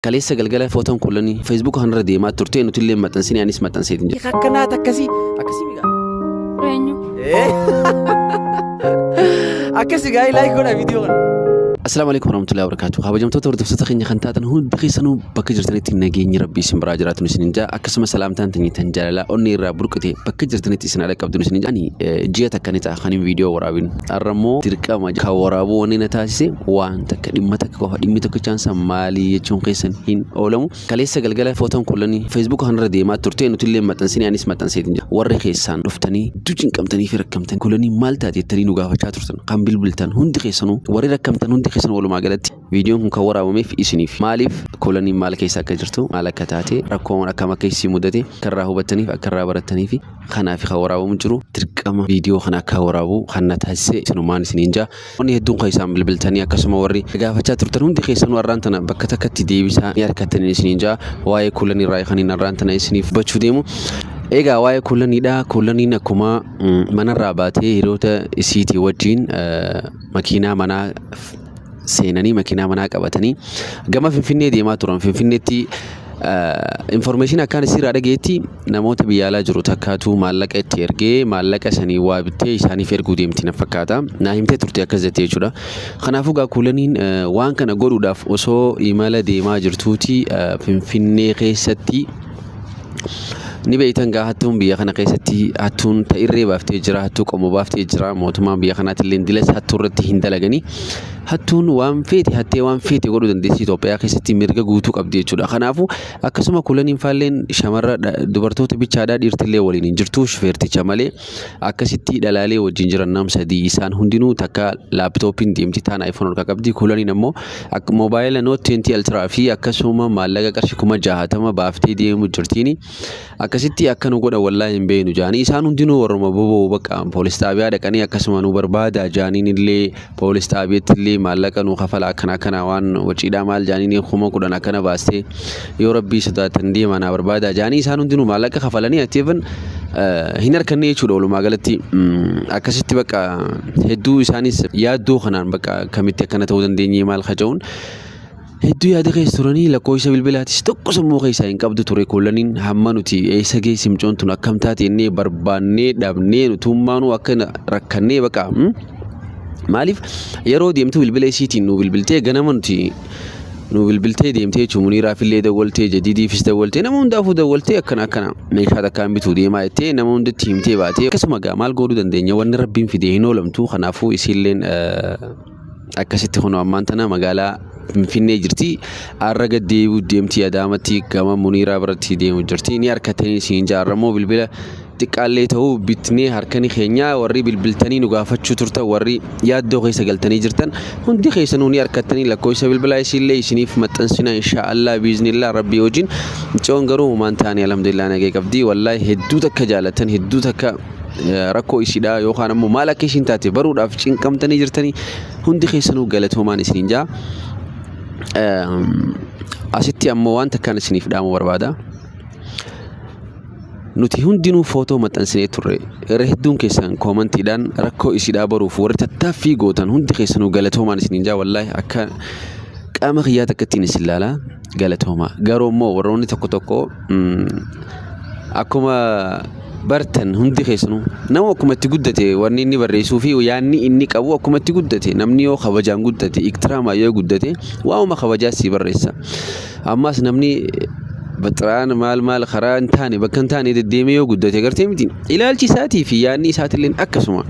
Kaleessa galgala footoon kuulanii feesbuuka kanarra deemaa turte, nuti illee maxxansinee, anis maxxanseetiin jira. Akkanaat akkasii akkasii miidha. Eenyu? Akkasii gaa'ii like godha viidiyoo kana. Assalaamu alaikum warahmatullahi wabarakatuh. Kabajamtoota hordoftoota keenya kan taatan hundi keessanuu, bakka jirtanitti nageenyi Rabbii isin biraa jiraatu isin jaa. Akkasuma salaamtaan teenyitan jaalalaa onnee irraa burqite bakka jirtanitti isin haadha qabdu isin jaa. Ani ji'a takka ni ta'a kan viidiyoo waraabin. Har'a immoo dirqama kan waraabuu wanni na taasise waan takka, dhimma takka qofa. Dhimmi tokkichaansa maalii jechuun keessan hin oolamu. Kaleessa galgala footoon kuulanii feesbuuka kanarra deemaa turte, nuti illee maxxansinee, anis maxxanseetiin jira. Warri keessaan dhuftanii hedduu cinqamtanii fi rakkamtan, kuulanii maal taate jettanii nu gaafachaa turtan, kan bilbiltan hundi keessanuu, warri rakkamtan hundi keessan, walumaa galatti viidiyoon kun kan waraabameef isiniif. Maaliif kuulanii maal keessa akka jirtu, maal akka taate, rakkoon akkam akka isii mudate akka irraa hubattaniif, akka irraa barattanii fi kanaaf kan waraabamu jiru. Dirqama viidiyoo kana akka waraabu kan na taasise isinumaan isiniin jaa. Wanni hedduun kan isaan bilbiltanii akkasuma warri gaafachaa turtan hundi keessanuu har'aan tana bakka takkatti deebisaa ni harkattanii isiniin jaa. Waa'ee kuulanii irraa kan inni har'aan tana isiniif hubachuu deemu. Egaa waa'ee kuulaniidha. Kuulaniin akkuma manarraa baatee hiriyoota isiitii wajjin makiinaa manaa seenanii, makiinaa manaa qabatanii gama Finfinnee deemaa turan. Finfinneetti information akkaan isirraa dhageetti, namoota biyya alaa jiru takkaatu maallaqa itti ergee, maallaqa sanii waa bittee isaaniif erguu deemti na fakkaata. Naa himtee turte akkas jettee jechuudha. Kanaafuu gaa kuulaniin waan kana godhuudhaaf osoo imala deemaa jirtuuti Finfinnee keessatti, ni beektan gaa, hattuun biyya kana keessatti hattuun ta'irree baaftee jira, hattuu qomoo baaftee jira. Mootummaan biyya kanaatti illee dilas hattuu irratti hin dalaganii. Hattuun waan feete hattee waan feete godhuu dandeessi, Itoophiyaa keessatti mirga guutuu qabdi jechuudha. Kanaafuu akkasuma kuulaniin faalleen shamarra dubartoota bichaadhaa, dhiirtillee waliin hin jirtu shufeerticha malee. Akkasitti dhalaalee wajjin jiran nam sadii. Isaan hundinuu takka laaptooppiin deemti, taan iPhone harkaa qabdi. Kuulaniin ammoo moobaayila Note 20 Ultra fi akkasuma maallaqa qarshii 60,000 baaftee deemu jirtiini. Akkasitti akka nu godha wallaahi hin beeknu jaanii, isaan hundinuu warruma boba'u. Bakka poolis xaabiyaa dhaqanii akkasuma nu barbaada jaaniin illee, poolis xaabiyaatti illee maallaqa nu kafala, akkana akkana waan waciidhaa maal jaaniin, 10,000 akkana baastee, yoo Rabbii sodaatan deema naa barbaada jaanii, isaan hundinuu maallaqa kafalanii atiifan hin harkanne jechuudha. Walumaa galatti akkasitti bakka hedduu isaanis yaaddoo kanaan bakka kamitti akkana ta'uu dandeenye maal kaja'uun hedduu yaada keessa turanii. Lakkoofsa bilbilaatis tokko sammuu keessaa hin qabdu ture kuulaniin. Hamma nuti eessa geessi mucoon tun, akkam taate innee barbaannee dhabnee, nutummaanuu akka rakkannee baqa. Maaliif yeroo deemtu bilbila isiitiin nu bilbiltee, ganama nuti nu bilbiltee deemtee jechuun, Muniiraaf illee dawwaltee, Jadiidiifis dawwaltee, nama hundaafuu dawwaltee, akkana akkana meeshaa takkaan bituu deemaa jettee nama hundatti himtee baatee. Akkasuma gaa maal godhuu dandeenya, wanni Rabbiin fide hin oolamtu. Kanaafuu isiilleen akkasitti kunoo ammaan tana magaalaa Finfinnee jirti. Har'a gad deebi'uu deemti, Adaamatti gama Muniiraa biratti deemu jirti. Ni harkatanii siin jaarramoo bilbila xiqqaallee ta'uu bitnee harkani keenya. Warri bilbiltanii nu gaafachuu turtan, warri yaaddoo keessa galtanii jirtan hundi keessanuu ni harkattanii. Lakkoofsa bilbilaa isiillee isiniif maxxansina, insha Allah, biiznillah, Rabbii wajjin. Mucoon garuu humaan taanii, alhamdulillah, nagee qabdi. Wallaahi hedduu takka jaalatan, hedduu takka rakkoo isiidha yookaan ammoo maal akka ishiin taate baruudhaaf cinqamtanii jirtanii, hundi keessanuu galatoomaan isiniin jaa. Asitti ammoo waan takkaan isiniif dhaamuu barbaada. Nuti hundinuu footoo maxxansinee turre. Irra hedduun keessan koomantiidhaan rakkoo isiidhaa baruuf warri tattaaffii gootan hundi keessanuu galatoomaan isiniin jaa. Wallaahi akka qaama kiyyaa takkattiin isin ilaalaa, galatoomaa. Garuu immoo warroonni tokko tokko, akkuma bartan, hundi keessanuu nama akkuma itti guddate wanni inni barreessuu fi yaanni inni qabu akkuma itti guddate. Namni yoo kabajaan guddate, iktiraamaa yoo guddate, waanuma kabajaa sii barreessa. Ammas namni baxiraan maal maal karaa hin taane, bakka hin taane deddeemee yoo guddate, gartee miti, ilaalchi isaatii fi yaadni isaatillee akkasuma.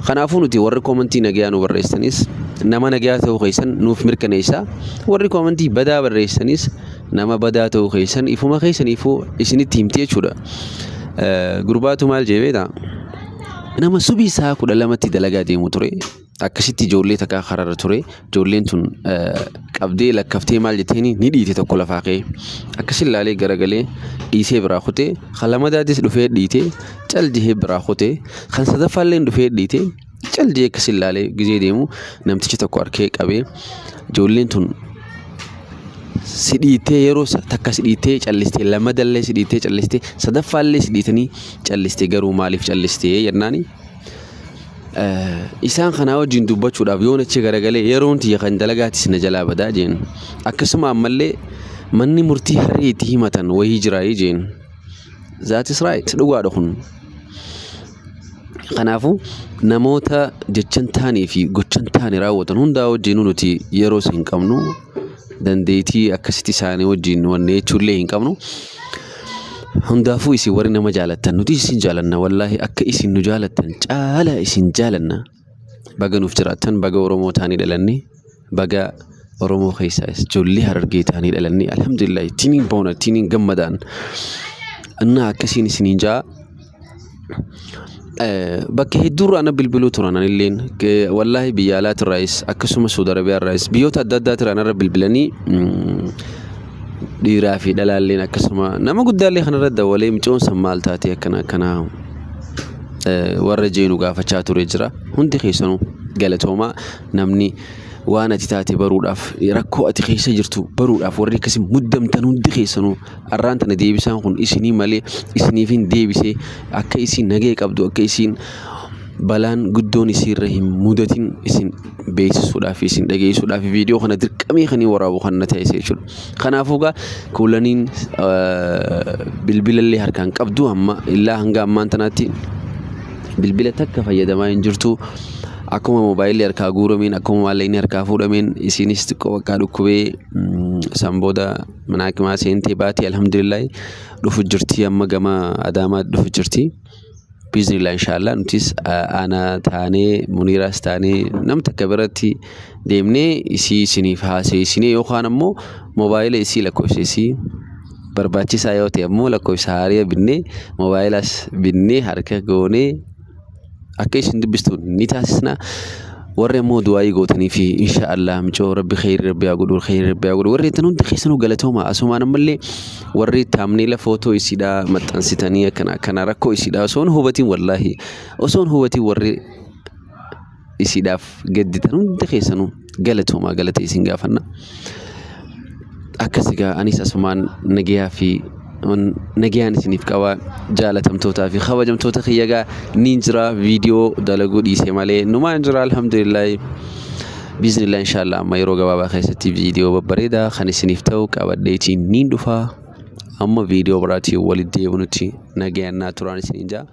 Kanaafuu nuti warri koomantii nagayaa nu barreessanis nama nagayaa ta'uu keessan nuuf mirkaneessa. Warri koomantii badaa barreessanis nama badaa ta'uu keessan ifuma keessaniifuu isinitti himti jechuudha. Gurbaatu maal jee beektaa? Nama subii isaa 12tti dalagaa deemu ture. Akkasitti ijoollee takka kararra ture. Ijoolleen tun qabdee lakkaftee maal jetteeni ni dhiite, tokko lafaa ka'ee. Akkasin laalee garagalee dhiisee biraa kutee, kan lamadaatis dhufee dhiite, cal jehee biraa kutee, kan sadaffaallee dhufee dhiite, cal jehee akkasin laalee gizee deemu namtichi tokko harkee qabee, ijoolleen tun si dhiitee, yeroo takka si dhiitee callistee, lamadallee si dhiitee callistee, sadaffaallee si dhiitanii callistee, garuu maaliif callistee jennaani, isaan kanaa wajjin dubbachuudhaaf yoon achi garagalee yeroon tiyya kan dalagaatis na jalaa badaa jeen. Akkasuma ammallee Manni murtii harree itti himatan wayii jira jeen. That is right, dhugaadha kun. Kanaafuu namoota jechan taanee fi gochan taane raawwatan hundaa wajjin nuti yeroos hin qabnu, dandeettii akkasitti isaanii wajjin wanne jechuullee hin qabnu. Hundaafuu isin warri nama jaalattan, nuti isin jaalanna, wallaahi akka isin nu jaalattan caalaa isin jaalanna. Baga nuuf jiraattan, baga Oromoo taanii dhalanne, baga Oromoo keessaa ijoollee Harargee taanii dhalanne, alhamdulillah ittiin boona, ittiin gammadaan. Innaa akkasiin isiniin jaa. Bakka hedduurraa na bilbiluu turan anilleen, wallaahi biyya alaatirraayis akkasuma Saudi Arabiyaarraayis biyyoota adda addaatirraa narra bilbilanii, dhiiraa fi dhalaalleen akkasuma nama guddaallee kanarra dabalee micoon san maal taatee akkana akkana warra jeenu gaafachaa ture jira. Hundi keessanuu galatoomaa. Namni waan ati taate baruudhaaf, rakkoo ati keessa jirtu baruudhaaf warri akkasii muddamtan hundi keessanuu arraan tana deebisaan kun isinii malee isiniif hin deebisee, akka isin nagee qabdu, akka isin balaan guddoon isiirra hin mudatin isin beeksisuudhaaf, isin dhageessuudhaaf viidiyoo kana dirqamee kan waraabu kan na ta'e jechuudha. Kanaafuu egaa kuulaniin bilbilallee harkaan qabdu amma illaa hanga ammaan tanaatti bilbila takka fayyadamaa hin jirtu. Akkuma moobaayilli harkaa guurameen, akkuma maallaqni harkaa fuudhameen isinis xiqqoo bakka dhukkubee san booda mana hakimaa seentee baatee alhamdulillah dhufu jirti, amma gama Adaamaa dhufu jirti. Biiznillah inshaallah nutis ana taanee Muniiraas taanee nam takka biratti deemnee isii isiniif haaseessinee yookaan ammoo moobaayila isii lakkoofsa isii barbaachisaa yoo ta'e ammoo lakkoofsa haaraa binnee moobaayilaas binnee harka goonee akka isin dubbistu ni taasisna. Warri ammoo du'aayii gootanii fi inshaallah micoo rabbi kheyri rabbi haa godhu, kheyri rabbi haa godhu. Warri jettan hundi keessanuu galatooma. Asumaan ammallee warri thumbnail footoo isiidhaa maxxansitanii akkana akkana rakkoo isiidhaa osoo hin hubatiin, wallaahi osoo hin hubatiin warri isiidhaaf gadditan hundi keessanuu galatooma, galata isin gaafanna. Akkas egaa anis asumaan nagayaa fi nagayaan isiniif qaba, jaalatamtootaa fi kabajamtoota kiyya. Egaa niin jira, viidiyoo dalaguu dhiise malee numaan jira, alhamdulillah. Biiznillah inshaallah amma yeroo gabaabaa keessatti viidiyoo babbareedaa kan isiniif ta'u qabadheetiin niin dhufa. Amma viidiyoo biraatiin walitti deebinutti nagayaan naa turaan isiniin jaa.